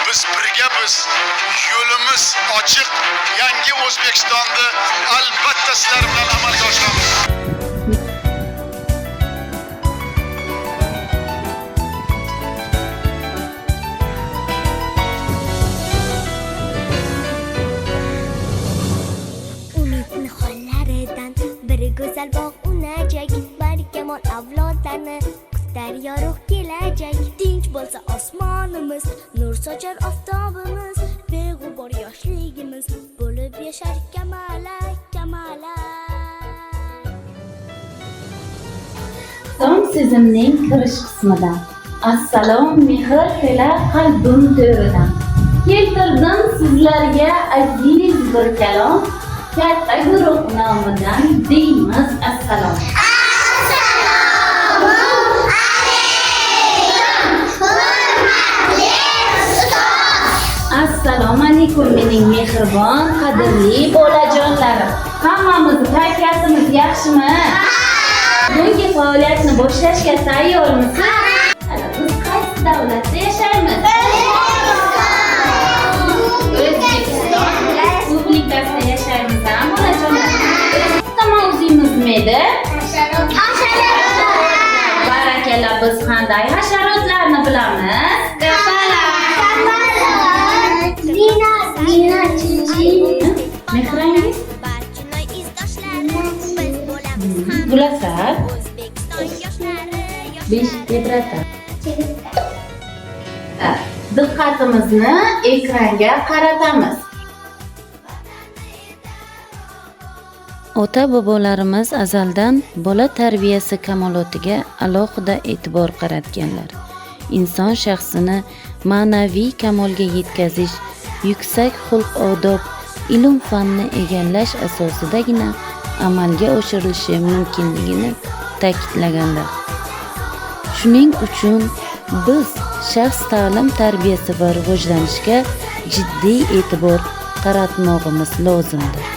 Biz birgamiz, yo'limiz ochiq, yangi O'zbekistonni albatta sizlar bilan amalga oshiramiz. Umid nihollaridan bir go'zal bog' unajak, barkamol avlodlarni kutar yorug' kelajak. Tinch bo'lsa osmonimiz, nur sochar oftobimiz, beg'ubor yoshligimiz bo'lib yashar kamalak, kamalak. So'ng so'zimning kirish qismidan. Assalom, mehr to'la qalbim to'ridan. Keltirdim sizlarga aziz bir kalom. Katta guruh nomidan deymiz assalom. Assalomu alaykum, mening mehribon, qadrli bolajonlarim. Hammamiz kayfiyatimiz yaxshimi? Bugungi faoliyatni boshlashga tayyormisiz? Biz qaysi davlatda yashaymiz? O'zbekiston Respublikasida yashaymiz, ha, bolajonlar? O'zbekiston mavzuyimiz nima edi? Barakalla, biz qanday hasharotlarni bilamiz? Lina, Lina, Chichi. Mehrangiz? Barchinoy izdoshlari, biz bo'lamiz ham Gulasal. O'zbekiston yoshlari. Besh tebrata. Diqqatimizni ekranga qaratamiz. Ota-bobolarimiz azaldan bola tarbiyasi kamolotiga alohida e'tibor qaratganlar. Inson shaxsini ma'naviy kamolga yetkazish, yuksak xulq-odob, ilm-fanni egallash asosidagina amalga oshirilishi mumkinligini ta'kidlaganlar. Shuning uchun biz shaxs ta'lim tarbiyasi va rivojlanishga jiddiy e'tibor qaratmog'imiz lozimdir.